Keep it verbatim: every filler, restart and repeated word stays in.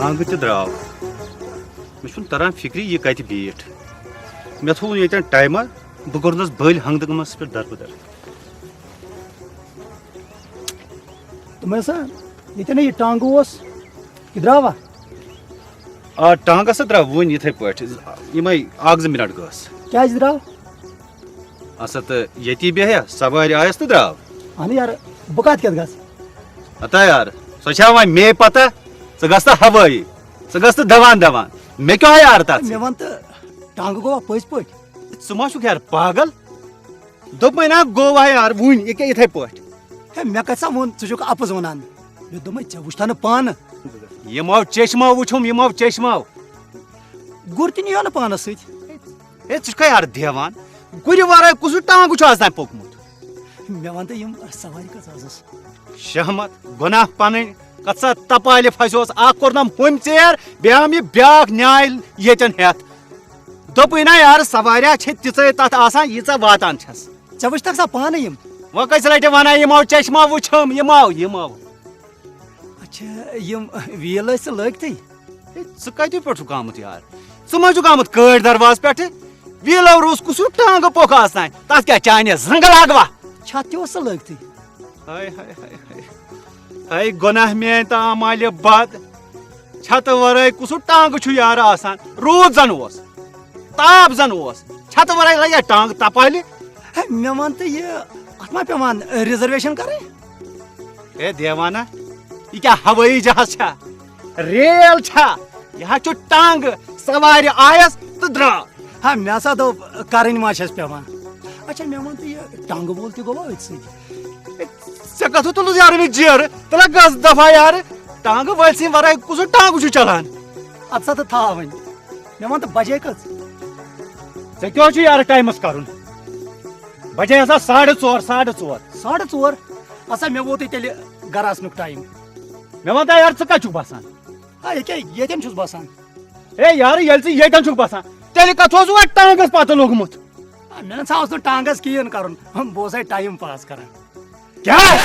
ٹانٛگہٕ تہِ درٛاو۔ مےٚ چھُنہٕ تران فِکرِ، یہِ کَتہِ بیٖٹھ۔ مےٚ تھوٚو ییٚتٮ۪ن ٹایمر، بہٕ کوٚرنَس بٔلۍ ہنٛگتہٕ منٛگَس پٮ۪ٹھ دربٕدر۔ دوٚپمَے سا، ییٚتٮ۪ن یہِ ٹانٛگہٕ اوس، یہِ درٛاوا؟ آ، ٹانٛگہٕ ہسا درٛاو وُنہِ یِتھَے پٲٹھۍ، یِمَے اَکھ زٕ مِنٹ گٔژھ۔ کیٛازِ درٛاو؟ اَسا تہٕ ییٚتی بیٚہیا، سوارِ آیَس تہٕ درٛاو۔ اَہنُو یارٕ، بہٕ کَتھ کَتھ گژھٕ؟ ہتا یار، سۄ چھا وۄنۍ مے پتہ؟ ژٕ گژھ تہٕ ہوٲیی، ژٕ گژھ تہٕ دوان دوان۔ مےٚ کیٛاہ یار تَتھ سۭتۍ؟ مےٚ وَن تہٕ، ٹانٛگہٕ گوٚوا پٔزۍ پٲٹھۍ؟ ژٕ ما چھُکھ یار پاگل؟ دوٚپمَے نا گوٚو ہا یار وُنۍ، یہِ کیٛاہ یِتھَے پٲٹھۍ؟ ہے، مےٚ کَتہِ سا ووٚن، ژٕ چھُکھ اَپُز وَنان؟ مےٚ دوٚپمَے، ژےٚ وُچھتھا نہٕ پانہٕ؟ یِمو چشمو وُچھُم، یِمو چشمو۔ گُر تہِ نِیو نہٕ پانَس سۭتۍ۔ ہے، ژٕ چھُکھا یارٕ دیوان؟ گُرِ ورٲے کُس ٹانٛگہٕ چھُ آز تام پوٚکمُت؟ مےٚ وَن تہٕ، یِم سوارِ کٔژ آسَس؟ شہمت، گۄناہ پَنٕنۍ، کَتھ سا تپالہِ پھَسیوس، اَکھ کوٚرنَم ہُمۍ ژیر، بیٚیہِ آم یہِ بیٛاکھ نیٛاے ییٚتٮ۪ن ہٮ۪تھ۔ دوٚپُے نا یارٕ، سوارِ چھِ تِژَے تَتھ آسان، ییٖژاہ واتان چھَس۔ ژےٚ وٕچھتھَکھ سا پانہٕ یِم؟ وۄنۍ کٔژِ لَٹہِ وَنان، یِمو چشمو وٕچھُم، یِمو، یِمو۔ اچھا، یِم ویٖل ٲسۍ ژےٚ لٲگتھٕے؟ ہے، ژٕ کَتہِ پٮ۪ٹھ چھُکھ آمُت یار؟ ژٕ ما چھُکھ آمُت کٲڑۍ دروازٕ پٮ۪ٹھٕ؟ ویٖلو روٗز کُس ہیوٗ ٹانٛگہٕ پوٚکھ آسان؟ تَتھ کیٛاہ چانہِ زنٛگہٕ لاگوا؟ چھَتھ تہِ اوس سُہ لٲگتھٕے۔ ہاے، ہاے، ہاے، ہاے۔ ہاے گۄناہ میٛانہِ تہٕ اعمالِ بد۔ چھَتہٕ ورٲے کُس ہیوٗ ٹانٛگہٕ چھُ یارٕ آسان؟ روٗد زَن اوس، تاپھ زَن اوس، چھَتہٕ ورٲے لَگیا ٹانٛگہٕ تپالہِ؟ ہے، مےٚ وَن تہٕ یہِ، اَتھ ما پٮ۪وان ریزرویشن کَرٕنۍ؟ ہے دیوانہ، یہِ کیٛاہ ہوٲیی جہاز چھا؟ ریل چھا؟ یہِ حظ چھُ ٹانٛگہٕ، سوارِ آیَس تہٕ درٛاو۔ ہا، مےٚ ہسا دوٚپ، کَرٕنۍ ما چھَس پٮ۪وان۔ اچھا، مےٚ وَن تہٕ، یہِ ٹانٛگہٕ وول تہِ گوٚوا أتھۍ سۭتۍ؟ ژےٚ کَتھ تُلُتھ یارٕ مےٚ جیرٕ؟ تہٕ لَگ گژھ دفعہ یارٕ۔ ٹانٛگہٕ وٲلۍ سٕنٛدِ وَرٲے کُس ٹانٛگہٕ چھُ چلان؟ اَدٕ سا تہٕ تھاو وۄنۍ۔ مےٚ وَن تہٕ، بَجے کٔژ؟ ژےٚ کیٛاہ چھُ یارٕ ٹایمَس کَرُن؟ بَجے ہسا ساڑٕ ژور، ساڑٕ ژور۔ ساڑٕ ژور؟ اَسا مےٚ ووتُے تیٚلہِ گَرٕ اَژنُک ٹایم۔ مےٚ وَن تہٕ یارٕ، ژٕ کَتہِ چھُکھ بَسان؟ آ، ییٚکیٛاہ ییٚتٮ۪ن چھُس بَسان۔ ہے یارٕ، ییٚلہِ ژٕ ییٚتٮ۪ن چھُکھ بَسان، تیٚلہِ کَتھ اوسُکھ وۄنۍ ٹانٛگَس پَتہٕ لوٚگمُت؟ آ، مےٚ نہ سا اوس نہٕ ٹانٛگَس کِہیٖنۍ کَرُن، بہٕ اوسَے ٹایم پاس کَران۔ کیٛاہ؟